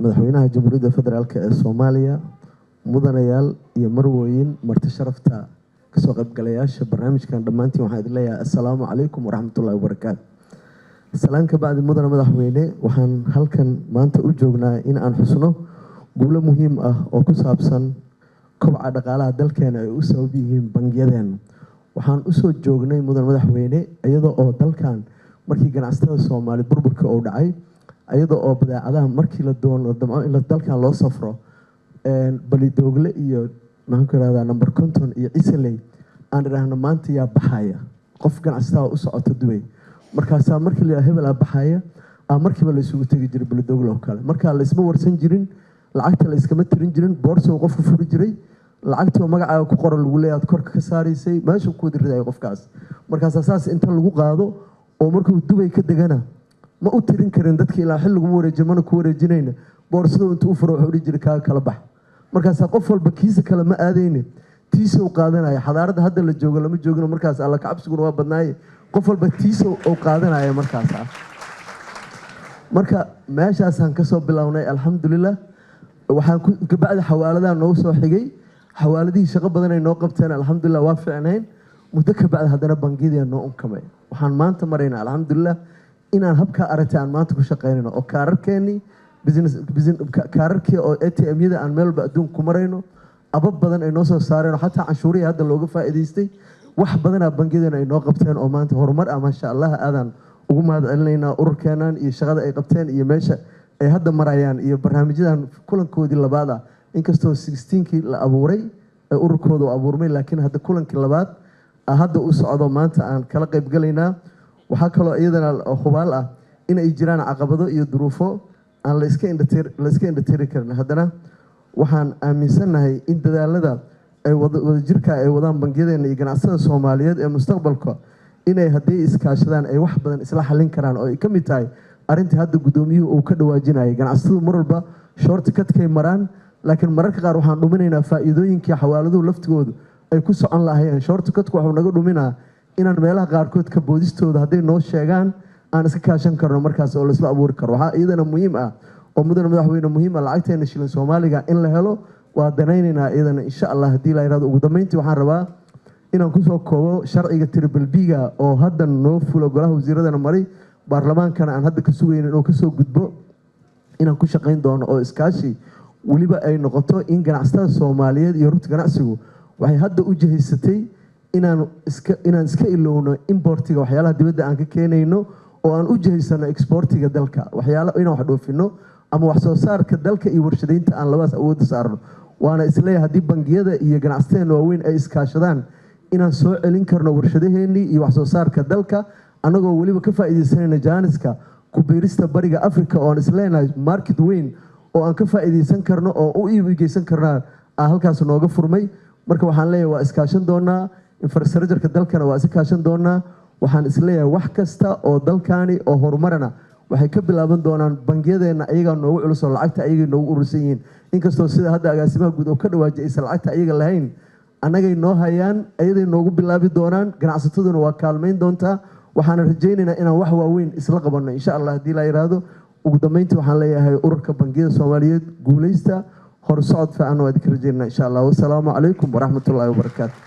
Madaxweynaha Jamhuuriyadda Federaalk ee Soomaaliya, mudanayaal iyo marwooyin, marti sharafta, kasoo qaybgalayaasha barnaamijkan, dhammaantiin waxaan idin leeyahay assalaamu calaykum waraxmatullahi wabarakaatu. Salaan ka bacdi, mudane madaxweyne, waxaan halkan maanta u joognaa in aan xusno guulo muhiim ah oo ku saabsan kobca dhaqaalaha dalkeena ay u sabab yihiin bangiyadeena. Waxaan usoo joognay, mudan madaxweyne, iyadoo oo dalkan markii ganacsatada Soomaali burburka uu dhacay, iyadoo oo badeecadaha markii la doono damco in dalkan loo safro, Balidoogle iyo, maxaan ku irahdaa, Number 50 iyo Cisaley, aan idhaahno maanta yaa baxaya, qof ganacsatada u socota Dubay. Markaasaa markii la hebel aa baxaya aa markiiba la isugu tegi jiray Balidoogle oo kale. Markaa la isma warsan jirin, lacagta la iskama tirin jirin, boorsow qofku furi jiray, lacagtii oo magacaaga ku qoran lagu leeyahay aad korka ka saaraysay, meesha ku wadi ridayo qofkaas. Markaasaa saas inta lagu qaado oo markuu Dubay ka degana ma u tirin karin dadki ilaa xil laguma wareejin, mana ku wareejinayna. Boorsadu intuu u furo wuxuu dhihi jiray, "Kaaga kala bax." Markaasaa qof walba kiisa kale ma aadayne, tiisa u qaadanaya. Xadaaradda hadda la joogo lama joogino markaas, Alla kacabsiguna waa badnaaye, qof walba tiisa uu qaadanaya markaas ah. Marka meeshaasaan kasoo bilownay, alxamdulilah. Waxaan kabacdi xawaaladaha noogu soo xigay. Xawaaladihii shaqo badan ay noo qabteen, alxamdulilah, waa fiicnayn. Muddo ka bacdi haddana bangiyadii noo unkamay. Waxaan maanta maraynaa, alxamdulilah, inaan habkaa aragtay aan maanta ku shaqaynayno oo kaararkeenii business kaararkii oo ATM-yada aan meel walba adduunka ku marayno, abab badan ay noo soo saareen oo xataa canshuurihii hadda looga faa'iidaystay. Wax badanaa bangiyadeena ay noo qabteen oo maanta horumar ah, maasha Allah. Aadaan ugu mahad celinaynaa ururkeenan iyo shaqada ay qabteen iyo meesha ay hadda marayaan iyo barnaamijyadan kulankoodii labaad ah. Inkastoo 16kii la abuuray ee ururkooda uu abuurmay, laakiin hadda kulankii labaad hadda u socdo maanta aan kala qaybgalaynaa. Waxaa kaloo iyadana hubaal ah in ay jiraan caqabado iyo duruufo aan la iska indhatiri karin. Haddana waxaan aaminsannahay in dadaalada ay wadajirka ay wadaan bangiyadeena iyo ganacsatada Soomaaliyeed ee mustaqbalka inay haddii iskaashadaan ay wax badan isla xallin karaan, oo ay ka mid tahay arrintii hadda guddoomiyuhu uu ka dhawaajinayay. Ganacsatadu mar walba shortcutkay maraan, laakiin mararka qaar waxaan dhuminaynaa faa'iidooyinkii xawaaladuhu laftigoodu ay ku socon lahayeen. Shortcutku waxuu naga dhuminaa inaan meelaha qaarkood ka boodistooda hadday noo sheegaan aan iska kaashan karno markaas oo laisla abuuri karo. Waxaa iyadana muhiim ah oo, mudane madaxweyne, muhiim ah lacagteena shilin Soomaaliga in la helo. Waa danaynaynaa iyadana, insha Allah, haddii la yirahdo. Ugu dambeyntii waxaan rabaa inaan kusoo koobo sharciga triple B-ga oo hadda noo fulo, golaha wasiiradana maray, baarlamaankana aan hadda ka sugayn inuu kasoo gudbo, inaan ku shaqayn doono oo iskaashi weliba ay noqoto in ganacsatada Soomaaliyeed iyo rugta ganacsigu waxay hadda u jihaysatay inaan iska ilowno importiga, waxyaalaha dibadda aan ka keenayno, oo aan u jihaysano exportiga dalka, waxyaala inaan wax dhoofino ama wax soo saarka dalka iyo warshadaynta aan labadaas awoodda saarno. Waana isleeyahay haddii bangiyada iyo ganacsateena waaweyn ay iskaashadaan inaan soo celin karno warshadaheennii iyo wax soo saarka dalka, annagoo weliba ka faa'iidaysanayna jaaniska ku biirista Bariga Africa, oon isleenahay market weyn oo aan ka faa'iidaysan karno oo u iibgeysan karnaa aa halkaas nooga furmay. Marka waxaan leeyahay waa iskaashan doonaa, infrastructureka dalkana waa iska kaashan doonaa. Waxaan isleeyahay wax kasta oo dalkani oo horumarana waxay ka bilaaban doonaan bangiyadeenna. Ayagaa noogu culus oo lacagta ayagay noogu urursan yihiin. Inkastoo sida hadda agaasimaha guud oo ka dhawaajay aysan lacagta ayaga lahayn, annagay noo hayaan, ayaday noogu bilaabi doonaan. Ganacsataduna waa kaalmayn doontaa. Waxaana rajaynaynaa inaan wax waaweyn isla qabanno, insha Allah, haddii la yidhaahdo. Ugu dambeyntii waxaan leeyahay ururka bangiyada Soomaaliyeed, guuleysta, horsocod fiican waa idinka rajaynaa, insha Allah. Wasalaamu calaykum waraxmatullaahi wabarakaatu.